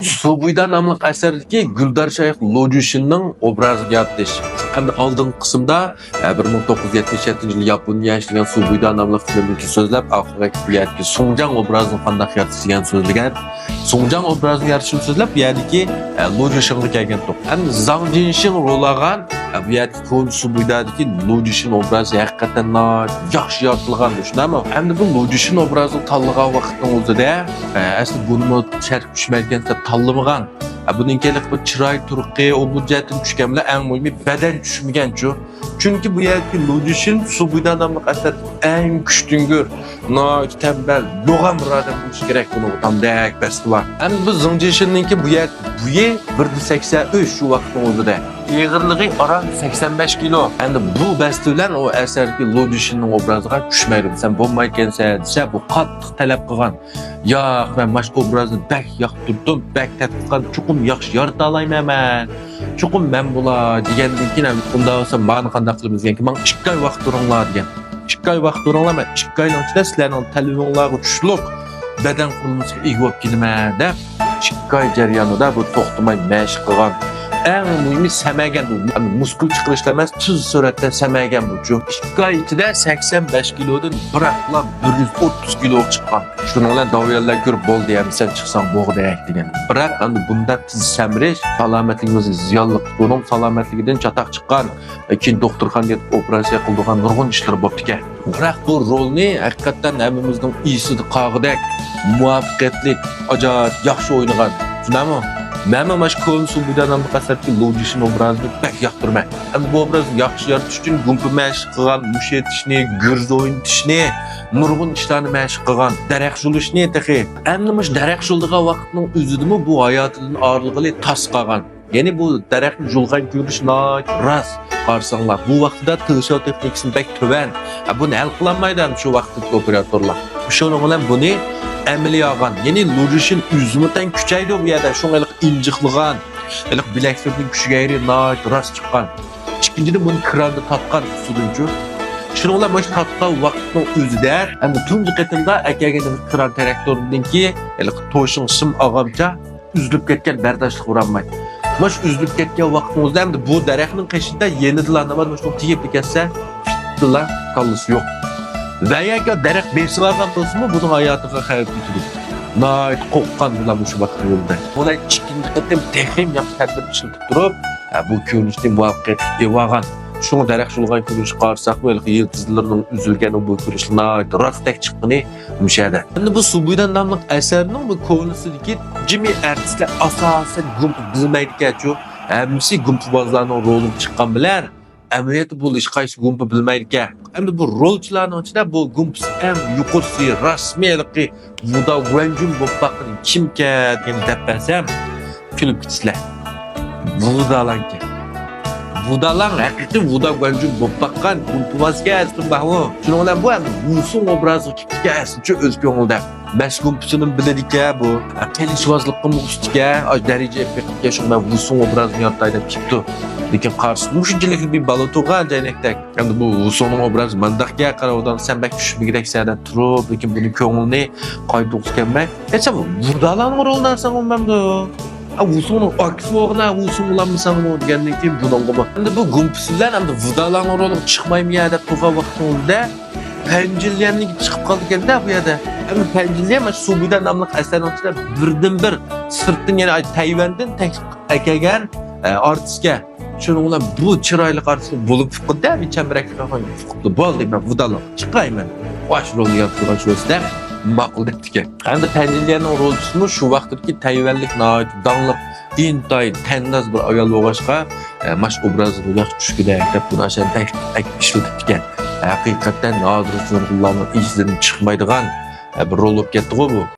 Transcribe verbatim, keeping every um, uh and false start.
سۇبۇيدا ناملىق ئەسەردىكى گۈلدار شايخ لوجۈشىننىڭ ئوبرازىنى يارىتىش. ئەمدى ئالدىنقى قىسىمدا، ئە، بىر مىڭ توققۇز يۈز يەتمىش يەتتىنچى يىلى ياپونىيەگە ئىشلىگەن سۇبۇيدا ناملىق فىلىمدىكى سۆزلەپ، ئاخىرىغا بۇ يەردىكى سۇڭجاڭ ئوبرازىنى قانداق يارىتىش دېگەن سۆزلىگەن. سۇڭجاڭ ئوبرازىنى يارىتىشنى سۆزلەپ، بۇ يەردىكى، ئە، لوجۈشىنغا كەلگەنتۇق. ئەمدى زاڭ جىنشىڭ رول ئالغان، ئە، بۇ يەردىكى كونا سۇبۇيدادىكى لوجۈشىن ئوبرازى ھەقىقەتەن ناھايىتى ياخشى يارىتىلغان، شۇنداقمۇ؟ ئەمدى بۇ لوجۈشىن ئوبرازىنى تاللىغان ۋاقىتنىڭ ئۆزىدە، ئە، ئەسلى بۇنىمۇ شەرتكە چۈشمەيدىكەن دەپ تاللىمىغان. ئە، بۇنىڭ كېلىق بىر چىراي تۇرقى، ئوبراز جەھەتتىن چۈشكەن بىلەن ئەڭ مۇھىمى بەدەن چۈشمىگەنچۇ. چۈنكى بۇ يەردىكى لوجۈشىن سۇبۇيدا ناملىق ئەسەر ئەڭ كۈچتۈڭگۈر، ناھايىتى تەمبەل، يوغان بىر ئادەم بولۇشى كېرەك بۇنىڭغا تامدەك بەستى بار. ئەمدى بۇ زىڭ جىنشىننىڭكى بۇ يەردىكى بويى بىر دە سەكسەن ئۈچ شۇ ۋاقىتنىڭ ئۆزىدە. ئېغىرلىقى ئاران سەكسەن بەش كىلو. ئەمدى بۇ بەستى بىلەن ئۇ ئەسەردىكى لوجۈشىننىڭ ئوبرازىغا چۈشمەيدۇ دېسەم بولمايدىكەنسەن دېسە، بۇ قاتتىق تەلەپ قىلغان. ياق، مەن ماش ئوبرازنى بەك ياقتۇردۇم، بەك تەتقىق قىلغان، چوقۇم ياخشى يارىتالايمەن مەن. چوقۇم مەن بولاي دېگەندىن كېيىن، ئۇنداق بولسا مانا قانداق قىلىمىز دېگەنكى، ماڭا ئىككى ئاي ۋاقىت بېرىڭلار دېگەن. ئىككى ئاي ۋاقىت بېرىڭلار، مەن ئىككى ئاينىڭ ئىچىدە سىلەرنىڭ تەلىپىڭلارغا چۈشلۈك بەدەن قۇرۇلمىسىغا ئىگە بولۇپ كېلىمەن دەپ، ئىككى ئاي جەريانىدا بۇ توختىماي مەشىق قىلغان. ئەڭ مۇھىمى سەمەگەن، بۇ مۇسكۇل چىقىرىشلا ئەمەس، تېز سۈرئەتتە سەمەگەن بۇ چۇ. ئىككى ئاي ئىچىدە سەكسەن بەش كىلودىن بىراقلا بىر يۈز ئوتتۇز كىلوغا چىققان. شۇنىڭ بىلەن داۋيەنلەر كۆرۈپ، بولدى، ئەمدى سەن چىقساڭ بولغۇدەك دېگەن. بىراق ئەمدى بۇنداق تېز سەمرىش سالامەتلىكىمىزگە زىيانلىق. بۇنىڭ سالامەتلىكىدىن چاتاق چىققان، كېيىن دوختۇرخانىغا يېتىپ ئوپېراتسىيە قىلىدىغان نۇرغۇن ئىشلار بوپتىكەن. بىراق بۇ رولنى ھەقىقەتەن ھەممىمىزنىڭ ئېسىدە قالغۇدەك مۇۋەپپەقىيەتلىك، ئاجايىپ ياخشى ئوينىغان. شۇنداقمۇ؟ مەنمۇ مانا شۇ كونا سۇبۇيدا ناملىق ئەسەردىكى لوجۈشىن ئوبرازىنى بەك ياقتۇرىمەن. ئەمدى بۇ ئوبرازنى ياخشى يارىتىش ئۈچۈن گۇمپا مەشىق قىلغان، مۇش ئېتىشنى، گۈرزە ئوينىتىشنى، نۇرغۇن ئىشلارنى مەشىق قىلغان. دەرەخ يۇلۇشنى تېخى. ئەمدى مۇشۇ دەرەخ يۇلىدىغان ۋاقىتنىڭ ئۆزىدىمۇ بۇ ھاياتىدىن ئايرىلغىلى تاس قالغان. يەنى بۇ دەرەخنى يۇلغان كۆرۈنۈش ناھايىتى راست. قارىساڭلار، بۇ ۋاقىتتا تىڭشاۋ تېخنىكىسى بەك تۆۋەن. ھە، بۇنى ھەل قىلالمايدۇ ئەمدى شۇ ۋاقىتتىكى ئوپېراتورلار. شۇنىڭ بىلەن بۇنى ئەمەلىيە ئالغان. يەنى لوجۈشىن ئۆزىمۇ تەڭ كۈچەيدۇ بۇ يەردە. شۇڭا ھېلىقى ئىنجىقلىغان، ھېلىقى بىلەكلىرىنىڭ كۈچى غەيرىي ناھايىتى راست چىققان. ئىككىنچىدىن، بۇنى كراندا تارتقان ئۈستىدىنچۇ. شۇنىڭ بىلەن مۇشۇ تارتقان ۋاقىتنىڭ ئۆزىدە، ئەمدى تۇنجى قېتىمدا ئەكەلگەن كران تىراكتورنىڭكى ھېلىقى توشىڭ شىم ئالغانچە ئۈزۈلۈپ كەتكەن، بەرداشلىق بېرەلمەي. مانا شۇ ئۈزۈلۈپ كەتكەن ۋاقىتنىڭ ئۆزىدە ئەمدى بۇ دەرەخنىڭ قېشىدا يېنىدىلا نېمە، مۇشۇنىڭغا تېگىپ كەتسە، پىتتىلا كاللىسى يوق. ۋە ياكى دەرەخ بېسىۋالغان بولسىمۇ، بۇنىڭ ھاياتىغا خەۋپ يېتىدۇ. ناھايىتى قورققان بۇلار مۇشۇ ۋاقىتنىڭ ئۆزىدە. بۇلار ئىككىنچى قېتىم تېخىمۇ ياخشى تەدبىر ئىشلىتىپ تۇرۇپ، ھە، بۇ كۆرۈنۈشنى مۇۋەپپەقىيەتلىك ئېلىۋالغان. شۇڭا دەرەخ يۇلغان كۆرۈنۈشكە قارىساقمۇ، ھېلىقى يىلتىزلىرىنىڭ ئۈزۈلگەن بۇ كۆرۈنۈشلەر ناھايىتى راستتەك چىققىنى مۇشۇ يەردە. ئەمدى بۇ سۇبۇيدا ناملىق ئەسەرنىڭ بۇ كونىسىدىكى جىمى ئارتىسلار ئاساسەن گۇمپا بىلمەيدىكەنچۇ. ھەممىسى گۇمپىبازلارنىڭ رولىغا چىققان بىلەن، ئەمەلىيەتتە بۇ ھېچقايسى گۇمپا بىلمەيدىكەن. ئەمدى بۇ رولچىلارنىڭ ئىچىدە بۇ گۇمپىسى ئەڭ يۇقىرىسى، رەسمىي ھېلىقى ۋۇدا گۇەنجۈن بولۇپ باققىنى كىمكەن دېگەننى دەپ بەرسەم، كۈلۈپ كېتىسىلەر. ۋۇدالاڭكەن. ۋۇدالاڭ ھەقىقىي ۋۇدا گۇەنجۈن بولۇپ باققان گۇمپىۋازكەن ئەسلىدە بۇ. شۇنىڭ بىلەن بۇ ھەم ۋۇسۇڭ ئوبرازىغا كىرىپتىكەن ئەسلىچە ئۆز كۆڭلىدە. مەس گۇمپىسىنىمۇ بىلىدىكەن بۇ. قىلىچۋازلىققىمۇ ئۇستىكەن، ئاش دەرىجە ئېلىپ بېقىپتىكەن، شۇڭا مەن ۋۇسۇڭ ئوبرازىنى يارىتاي دەپ كېلىپتۇ. لېكىن قارىسا، مۇشۇنچىلىك بىر بالا تۇرغان جاينەكتەك. ئەمدى بۇ ۋۇسۇڭنىڭ ئوبرازى مانداقكەن، قاراۋۇدان، سەن بەك چۈشمىگۈدەك سەدە تۇرۇپ، لېكىن بۇنىڭ كۆڭلىنى قايتۇرغۇسى كەلمەي، ئە، سەن ۋۇدالاڭنىڭ رولىنى ئالساڭمۇ مەمدۇ؟ ئا، ۋۇسۇڭنىڭ ئاكىسى بولغىنا، ۋۇسۇڭ بولالمىساڭمۇ دېگەندىن كېيىن بۇنىڭغىمۇ. ئەمدى بۇ گۇمپىسى بىلەن ئەمدى ۋۇدالاڭنىڭ رولىغا چىقمايمۇ يا دەپ تۇرغان ۋاقتىڭىزدا، پەنجىليەننىڭكى چىقىپ قالىدىكەن-دە بۇ يەردە. ئەمدى پەنجىليەن مانا شۇ سۇبۇيدا ناملىق ئەسەرنىڭ ئىچىدە بىردىنبىر سىرتتىن، يەنى تەيۋەندىن تەكلىپ قىلىپ ئەكەلگەن، ئە، ئارتىسكەن. شۇنىڭ بىلەن بۇ چىرايلىق ئارتىس بولۇپ چىققىدە، بىر چەمبىرەككە قويۇپ، بولدى، مەن ۋۇدالاڭ چىقاي مەن. ئاشۇ رولنى يارىتىدىغان شۇ دەپ ماقۇل دەپتىكەن. ئەمدى پەنجىليەننىڭ رولچىسىمۇ شۇ ۋاقىتتىكى تەيۋەنلىك ناھايىتى داڭلىق، ئىنتايىن تەنداز بىر ئايال بولغاچقا، ئە، ماش ئوبرازىغا ياخشى چۈشكۈدەك دەپ بۇنى ئاشۇنداق ئىشلىتىپتىكەن. ھەقىقەتەن ھازىر نۇرغۇنلارنىڭ ئېسىدىن چىقمايدىغان، ئە، بىر رول بولۇپ كەتتىغۇ بۇ.